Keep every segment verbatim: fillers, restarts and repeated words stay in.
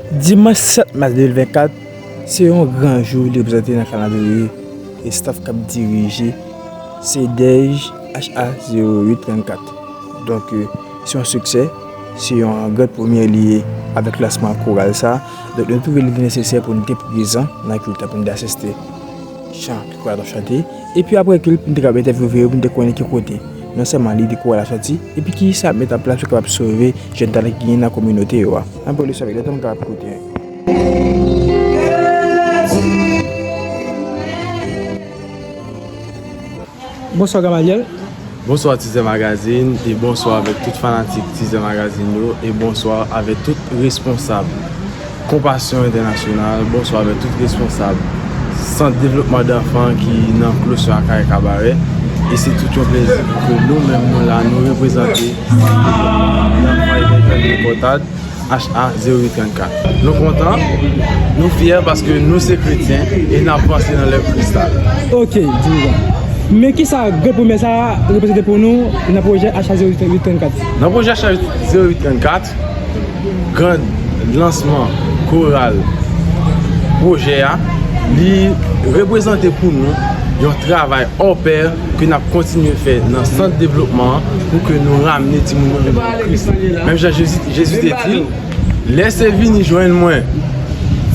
Dimanch sèt mas de mil vennkat, se yon gran jou li reprezante nan kalandriye estaf k ap dirije Cedej H A zewo uit trannkat. Donk, se yon siksè, se yon gran premye li ye avèk lansman koral sa. Donk, nou twouve li nesesè pou nou te prezan nan kilt la, pou nou te asiste chan ke koral ap chante. Epi apre kilt, pou nou te kapab entèvyouve yo, pou nou te konnen ki kote non sèlman lide koral la soti, epi kisa y ap met an plas pou kapab sove jèn talan ki genyen nan kominote yo a. Ann pran leson avèk lè tan m kapab koute. Bonswa Gamaliel. Bonswa Tizè Magazine e bonswa avèk tout fanatik Tizè Magazine yo e bonswa avèk tout responsab Konpasyon Entènasyonal, bonswa avèk tout responsab Sant Devlopman Danfan ki nan klosyon Akayè Kabarè. E se tout yon plezi pou ke nou menm nou la, nou reprezante nan fwaye Dèjèn Pòtad, H A zewo uit trannkat. Nou kontan, nou fyè paske nou se kretyen e n ap vanse nan lèv Kris la. Ok, dirijan. Men kisa gran premye sa a reprezante pou nou nan pwojè H A zewo uit trannkat? Nan pwojè H A zewo uit trannkat, gran lansman koral pwojè a, li reprezante pou nou yon travay hors pair ke n ap kontinye fè nan sant devlopman an pou ke nou ramne timoun yo vin nan Kris. Menm jan Jezi, Jezi te di l, lèse vini jwenn mwen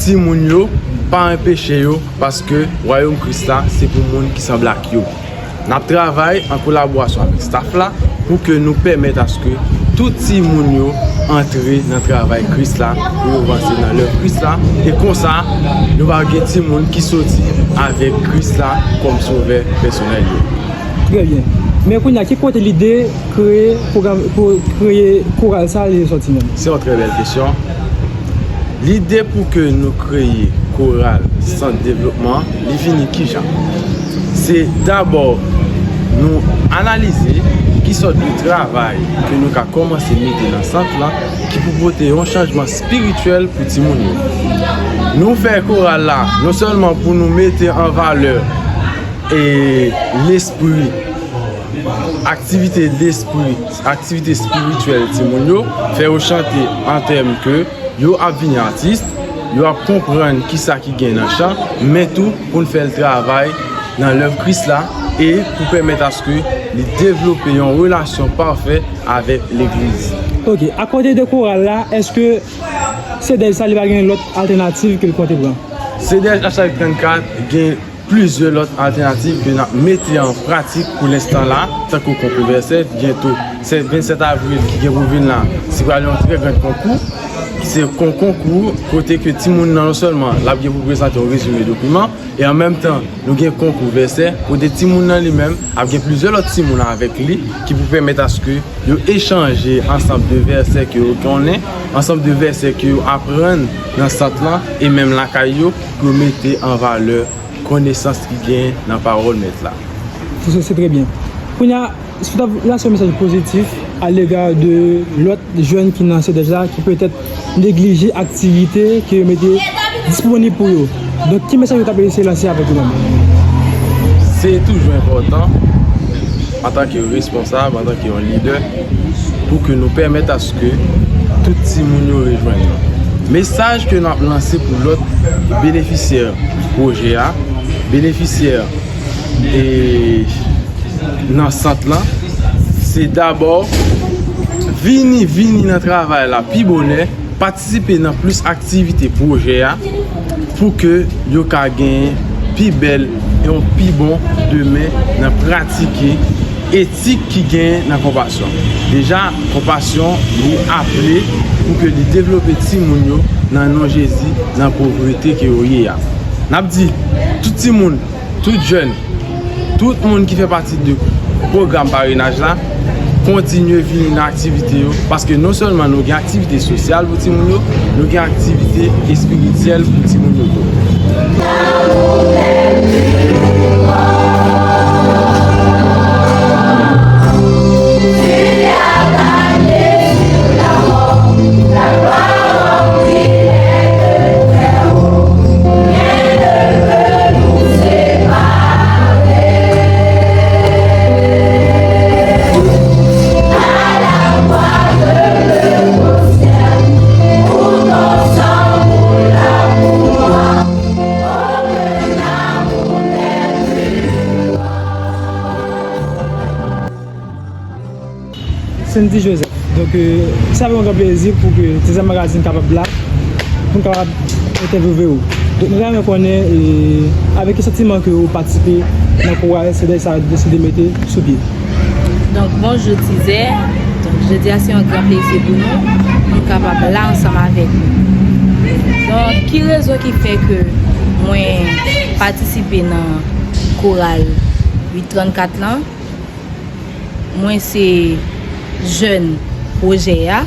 timoun yo, pa anpeche yo, paske wayòm Kris la se pou moun ki sanble ak yo. N ap travay an kolaborasyon avèk staf la pou ke nou pèmèt aske tout timoun yo antre nan travay Kris la, pou yo vanse nan lèv Kris la, e konsa, nou va gen timoun ki soti avèk Kris la kòm sovè pèsonèl yo. Trè byen. Men kounye a, ki kote lide kreye pwogram, pou kreye koral sa a, li soti menm? Se yon trè bèl kesyon. Lide pou ke nou kreye koral sant devlopman, li vini kijan? Se dabò nou analize ki sòt de travay ke nou ka kòmanse mete nan sant lan ki pou pote yon chanjman espirityèl pou timoun yo. Nou fè koral la non sèlman pou nou mete an valè e lespri, aktivite lespri, aktivite espirityèl timoun yo, fè yo chante an tèm ke yo ap vin atis, yo ap konprann kisa ki gen nan chan, men tou pou n fè l travay nan lèv Kris la e pou pèmèt aske li devlope yon relasyon pafè avèk legliz. Ok, akote de koral la, èske Cedej sa li pa gen lòt altènativ ke l konte pran? Cedej H A trannkat gen plizyè lòt altènativ ke n ap mete an pratik pou lenstan la, tankou konkou vèsè, byento, se vennsèt avril ki gen pou vin la, se pral yon trè gran konkou. Se yon konkou kote ke timoun nan non sèlman l ap gen pou prezante yon rezime dokiman, e an menm tan, nou gen konkou vèsè, kote timoun nan li menm ap gen plizyè lòt timoun avèk li ki pou pèmèt aske yo echanje ansanm de vèsè ke yo konnen, ansanm de vèsè ke yo aprann nan sant lan e menm lakay yo, pou yo mete an valè konesans ki gen nan pawòl Mèt la. Se, se trè byen. Kounye a, si w ta lanse yon mesaj pozitif alega de lòt jèn ki nan Cedej la, ki petèt neglije aktivite ke yo mete disponib pou yo. Donk, ki mesaj ou t ap eseye lanse avèk yo menm? Se toujou enpòtan, antanke responsab, antanke yon lidè, pou ke nou pèmèt aske tout timoun yo rejwenn nou. Mesaj ke n ap lanse pou lòt benefisyè pwojè a, benefisyè e nan sant lan, se dabò vini, vini nan travay la pi bonè, patisipe nan plis aktivite pwojè a, pou ke yo ka gen pi bèl e yon pi bon demen nan pratike etik ki gen nan Konpasyon. Deja, Konpasyon, li aple pou ke li devlope timoun yo nan non Jezi, nan povrete ke yo ye a. N ap di, tout timoun, tout jèn, tout moun ki fè pati de pwogram parenaj la, kontinye vini nan aktivite yo, paske non sèlman nou gen aktivite sosyal pou timoun yo, nou gen aktivite espirityèl pou timoun yo tou. Joseph. Donk, euh, se avèk yon gran plezi pou ke Tizè Magazine kapab la, pou n kapab entèvyouve w. Donk, nou ta renmen konnen, euh, avèk ki santiman ke ou patisipe nan koral sèdèj sa deside mete sou pye. Donk, bonjou Tizè. Donk, jodi a se yon gran plezi pou nou, pou nou kapab la ansanm avèk nou. Donk, ki rezon ki fè ke mwen patisipe nan koral uit trannkat lan? Mwen se jèn pwojè a.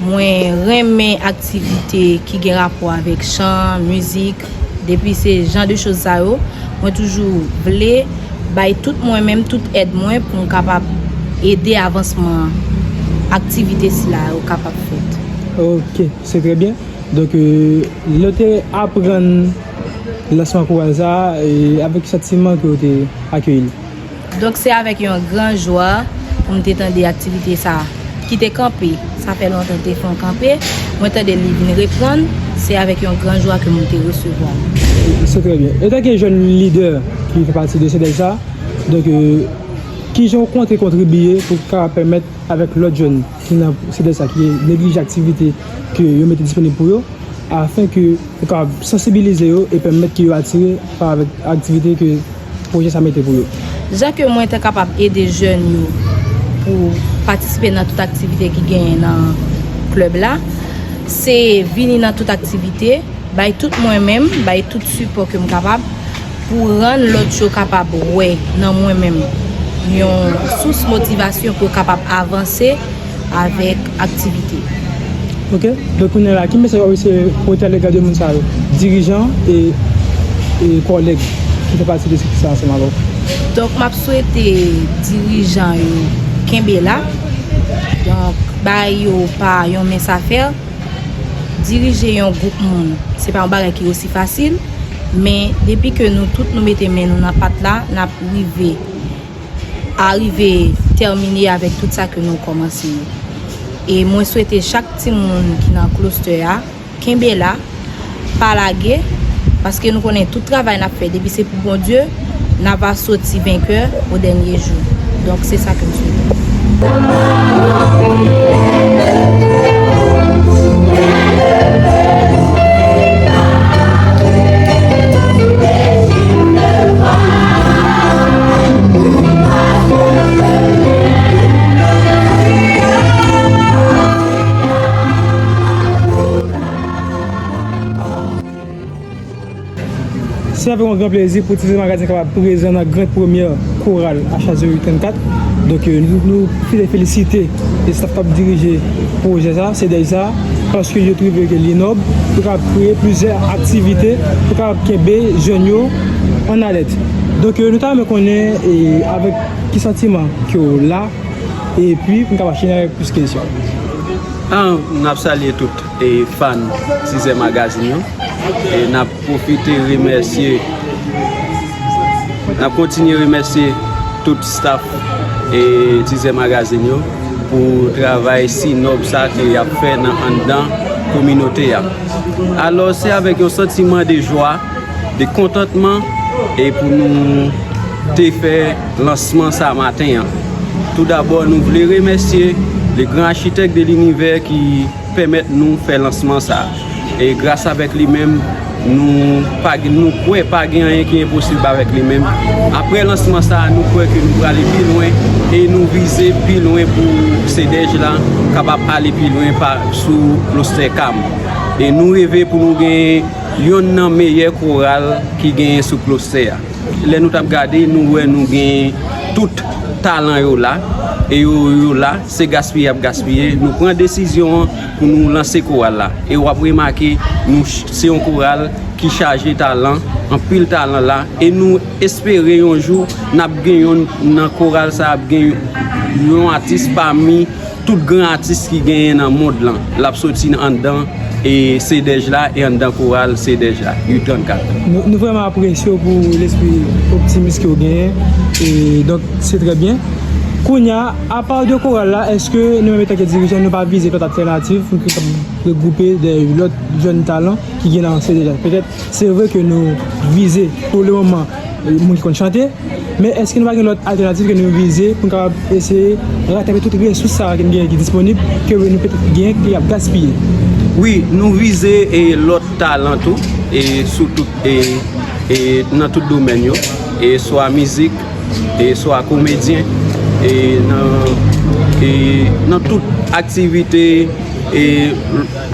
Mwen renmen aktivite ki gen rapò avèk chan, mizik. Depi se jan de choz sa yo, mwen toujou vle bay tout mwen menm, tout èd mwen pou m kapab ede avansman aktivite sila yo kapab fèt. Ok, se trè byen. Donk, euh, lè w te aprann lansman koral sa a, e avèk ki santiman ke w te akeyi l? Donk, se avèk yon gran jwa pou m te tande aktivite sa a, ki te kanpe. Sa fè lontan l te fè yon kanpe. Mwen tande li vin reprann. Se avèk yon gran jwa ke mwen te resevwa l. Se trè byen. Antanke jèn lidè ki fè pati de sèdèj sa, donk, euh, kijan w konte kontribye pou kapab pèmèt avèk lòt jèn ki nan sèdèj sa ki neglije aktivite ke yo mete disponib pou yo, afin ke yo kapab sansibilize yo e pèmèt ke yo atire pa avèk aktivite ke pwojè sa mete pou yo. Jan ke mwen te kapab ede jèn yo pou patisipe nan tout aktivite ki genyen nan klèb la, se vini nan tout aktivite, bay tout mwen menm, bay tout sipò ke m kapab pou rann lòt yo kapab wè nan mwen menm yon sous motivasyon pou yo kapab avanse avèk aktivite. Ok, donk kounye a la, ki mesaj w ap eseye pote a lega de moun sa yo, dirijan e, e kòlèg ki fè pati de estrikti sa ansanm avè w? Donk, m ap swete dirijan yo kenbe la, donk, bay yo pa yon mens a fè. Dirije yon gwoup moun, se pa yon bagay ki osi fasil, men depi ke nou tout nou mete men nou nan pat la, n ap rive, arive tèmine avèk tout sa ke nou kòmanse yo. E mwen swete chak timoun ki nan cluster a, kenbe la, pa lage, paske nou konnen tout travay n ap fè, depi se pou Bondye, n ava soti venkè o dènye jou. Donk, se sa ke m swete. Se avèk yon gran plezi pou Tizè Magazine kapab prezan nan gran premyè koral H A Z uit trannkat. Donk, euh, nou, nou fè felisite staff k ap dirije pwojè sa, sèdèj sa, paske yo twouve ke li nòb, pou kapab kreye plizyè aktivite, pou kapab kenbe jèn yo an alèt. Donk, euh, nou ta renmen konnen, e, avèk ki santiman ke w la, epi pou n kapab fini avèk plis kesyon. Ah, n ap salye tout e fan Tizè Magazine yo. E n ap pwofite remèsye, n ap kontinye remèsye tout staff e Tizè Magazine yo pou travay si nòb sa ke y ap fè nan anndan kominote a. Alò, se avèk yon santiman de jwa, de kontantman, e pou nou te fè lansman sa maten an. Toudabò, nou vle remèsye le gran achitèk de linivè ki pèmèt nou fè lansman sa. E gras avèk li menm, nou pa gen, nou kwè pa gen anyen ki enposib avèk li menm. Apre lansman sa, nou kwè ke nou prale pi lwen e nou vize pi lwen pou sèdèj la kapab ale pi lwen pa, sou klostè Kam. E nou reve pou nou gen yonn nan meyè koral ki genyen sou klostè a. Lè nou t ap gade, nou wè nou gen tout talan yo la, e yo, yo la, se gaspiye y ap gaspiye. Nou pran desizyon an pou nou lanse koral la. E w ap remake, nou ch-, se yon koral ki chaje talan, anpil talan la, e nou espere yon jou n ap gen yon nan koral sa ap gen yon atis pami tout gran atis ki genyen nan mond lan. L ap soti anndan e sèdèj la e anndan koral sèdèj la, uit trannkat. Nou, nou vrèman apresye w pou lespri optimis ke w genyen. E donk, se trè byen. Kounye a, apa de koral la, èske nou menm antanke dirijan, nou pa vize lòt altènativ pou nou kapab regwoupe de lòt jèn talan ki gen nan sèdèj la? Petèt, se vre ke nou vize pou le moman moun ki konn chante, men èske nou pa gen lòt altènativ ke nou vize pou n kapab eseye ratrape tout resous sa a ke n genyen ki disponib, ke nou petèt genyen ki ap gaspiye? Wi, nou vize e lòt talan tou, e sou tout, e, e nan tout domèn yo, e swa mizik, e swa komedyen, e nan, e nan tout aktivite, e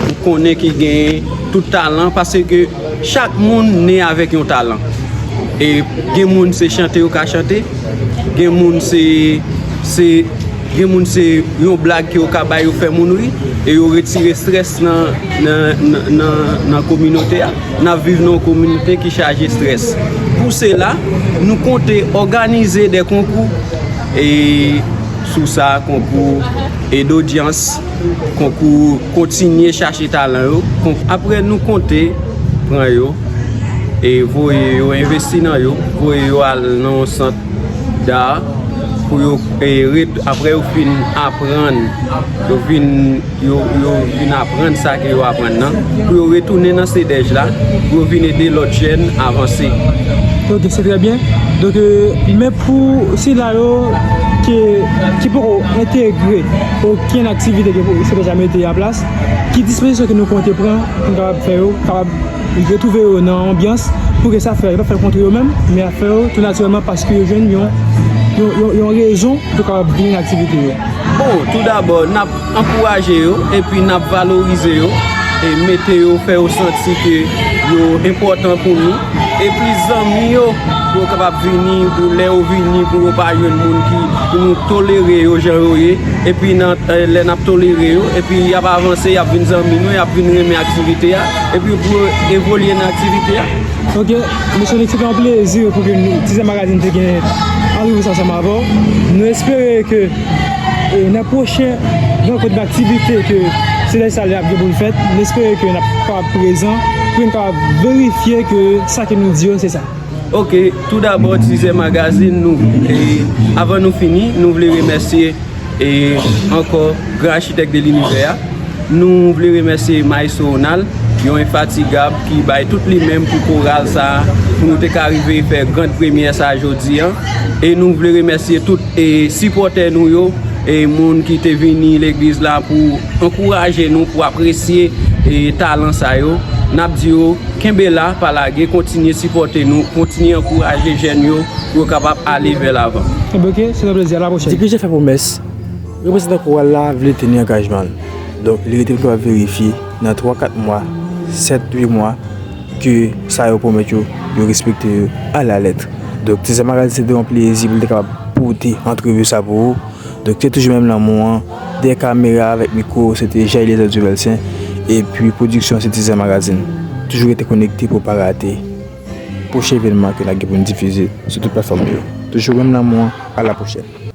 ou konnen ki gen tout talan, paske chak moun ne avèk yon talan. E gen moun se chante yo ka chante, gen moun se, se, gen moun se yon blag ke yo ka bay yo fè moun ri, e yo retire strès nan, nan, nan, nan, nan kominote a. N ap viv nan yon kominote ki chaje strès. Pou sela, nou konte òganize de konkou, e sou sa, konkou e dodyans, konkou kontinye chache talan yo. Konk-, apre nou konte pran yo, e voye yo, envesti nan yo, voye yo al nan yon sant da pou yo, e, ret-, apre yo fin aprann, yo fin, yo, yo vin aprann sa ke yo aprann nan, pou yo retounen nan CEDEJ la, pou yo vin ede lòt jèn avanse. Ok, se trè byen. Donk, euh, men pou sila yo ki, ki poko entegre okenn aktivite ke CEDEJ la mete an plas, ki dispozisyon ke nou konte pran pou n kapab fè yo, kapab retwouve yo nan anbyans, pou ke sa fè, yo pa fè kont yo menm, men ap fè yo tou natirèlman paske yo jwenn yon, yon, yon, yon rezon pou kapab vini nan aktivite yo? Bon, tou dabò, n ap ankouraje yo, epi n ap valorize yo, e mete yo, fè yo santi ke yo enpòtan pou nou, epi zanmi yo, pou yo kapab vini, pou lè yo vini, pou yo pa jwenn moun ki, pou nou tolere yo jan yo ye, epi nan, eh, lè n ap tolere yo, epi y ap avanse, y ap vin zanmi nou, y ap vin renmen aktivite a, epi pou yo evolye nan aktivite a. Ok, mesye Onyx, se te yon plezi pou ke nou, Tizè Magazine te gen antrevou sa ansanm avè w. Nou espere ke, e, nan pwochen rankont aktivite ke CEDEJ Salè ap gen pou l fèt, nou espere ke n ap kapab prezan pou n kapab verifye ke sa ke nou di yo se sa. Ok, tou dabò, Tizè Magazine, nou, e, avan nou fini, nou vle remèsye e ankò, gran achitèk de linivè a. Nou vle remèsye Maestro Ronald, yon enfatigab ki bay tout li menm pou koral sa a, pou nou te ka rive fè gran premyè sa a jodi a. E nou vle remèsye tout, e, sipòtè nou yo, e moun ki te vini legliz la pou ankouraje nou, pou apresye, e, talan sa yo. N ap di yo, kenbe la, pa lage, kontinye sipòte nou, kontinye ankouraje jèn yo pou yo kapab ale vè lavan. Enben, ok, se yon plezi. A la pwochèn. Dirije fè pwomès, reprezantan koral la vle teni angajman l. Donk, li rete pou l kapab verifye nan twa, kat mwa, sèt, uit mwa, ke sa yo pwomèt yo, yo respekte yo alalèt. Donk, Tizè Magazine, se te yon plezi pou l te kapab pote antrevi sa pou ou. Donk, se toujou menm lanmou an. Dèyè kamera avèk mikwo, se te Jean Eliezer Duvelsaint. Epi, pwodiksyon, se Tizè Magazine. Toujou rete konekte pou w pa rate pwochen evènman ke n ap gen pou n difize sou tout platfòm yo. Toujou menm lanmou an. A la pwochèn.